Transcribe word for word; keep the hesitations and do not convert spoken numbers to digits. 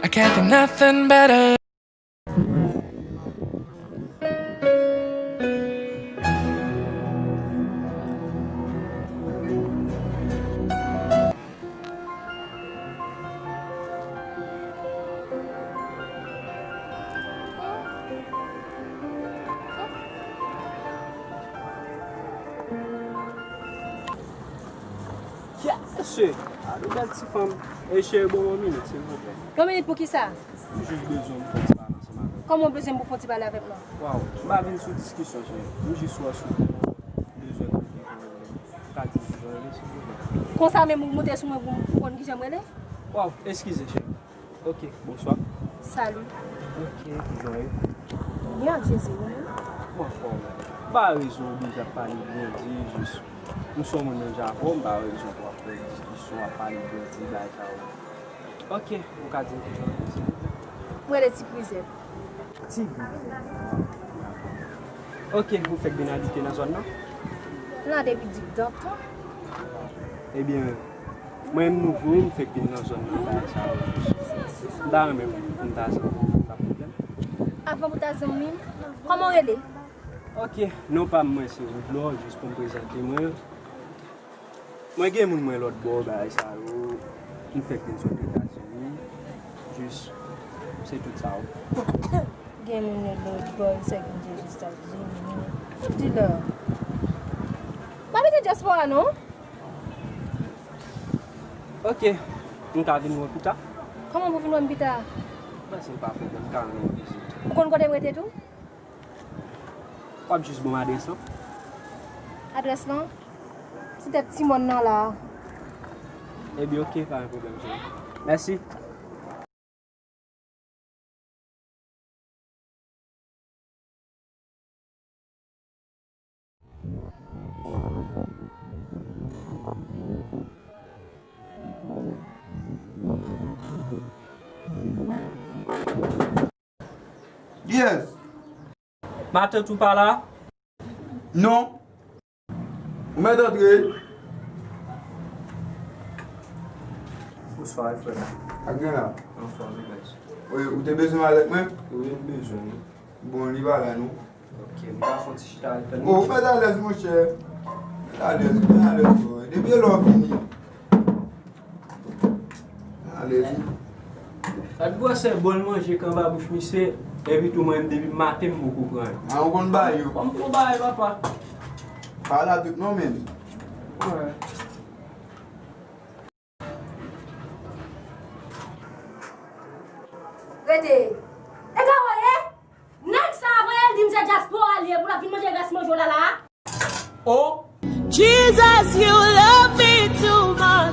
I can't think nothing better. Yes, sir. A, nou bèl ti fanm. E, cheri, bon, yon minit, silvouplè. Yon minit pou ki sa? M jis bezwen m fè ti pale ansanm avè w. Kòman w bezwen pou w fè yon ti pale avèk mwen? Waw, m pa vin sou diskisyon, cheri. M jis wè si w bezwen kote pou w ka di m kijan w rele, silvouplè. Konsa menm ou moute sou mwen pou, pou konn kijan m rele? Waw, eskize, cheri. Ok, bonswa. Salut. Ok, kijan w ye? Byen, ak Jezi, ou menm? M anfòm. M pa rezon oblije ap pale Bondye, jis m se yon moun menm jan avè w, m pa rezon pou ap fè diskisyon, ap pale Bondye, bagay sa yo. Ok, ou ka di m kijan w rele, silvouplè? Mwen rele Ti Prizèt. Ti Prizèt. Ok, ou fèk vin abite nan zòn nan? M la depi didantan. Ebyen, mwen m nouvo, m fèk vin nan zòn nan, bagay sa yo jis. M ta renmen pou m ta zanmi w, pa pwoblèm. Avan pou ta zanmi m, kòman w rele? Ok, non pa m mwen se Woodlor, jis pou m prezante mwen. Mwen gen moun mwen lòt bò, bagay sa yo, m fèk vin sot Etazini, jis, se tout sa yo. Gen moun lòt bò, m fèk vin sot Etazini. Di la. M abite dyaspora, non? Ok, m ka vin wè w pita? Kòman pou vin wè m pita? Mwen se pa pwoblèm, m ka rann yon vizit. Ou konn kote m rete tou? W ap jis ban m adrès lan? Adrès lan? Sou tèt ti mòn nan la. Ebyen, ok, pa gen pwoblèm, cheri. Mèsi. Yes. Matant ou pa la? Non. Ou mèt antre. Bonswa, frè. Ak gen la? Bonswa, Jobès. Wi, ou te bezwen avèk mwen? Wi, m bezwen, wi. Bon, li pa la, non. Ok, m ka fè yon ti chita avèk tande. Oh, ou mèt alèz, monchè. Mèt alèz, mèt alèz, bro. Depi lè w vini. Alèz wi. Gad gwosè bòl manje k anba bouch misye, epi tou mwen menm depi maten m poko pran. A, ou konn bay yo. Ban m pran bagay, papa. Pa la tout non, menm. Wi. Rete. E ka w ye? Nèg sa a voye l di m se dyaspora l ye pou l ap vin manje rès manje w la la a. Oh. Jesus, you love me too much.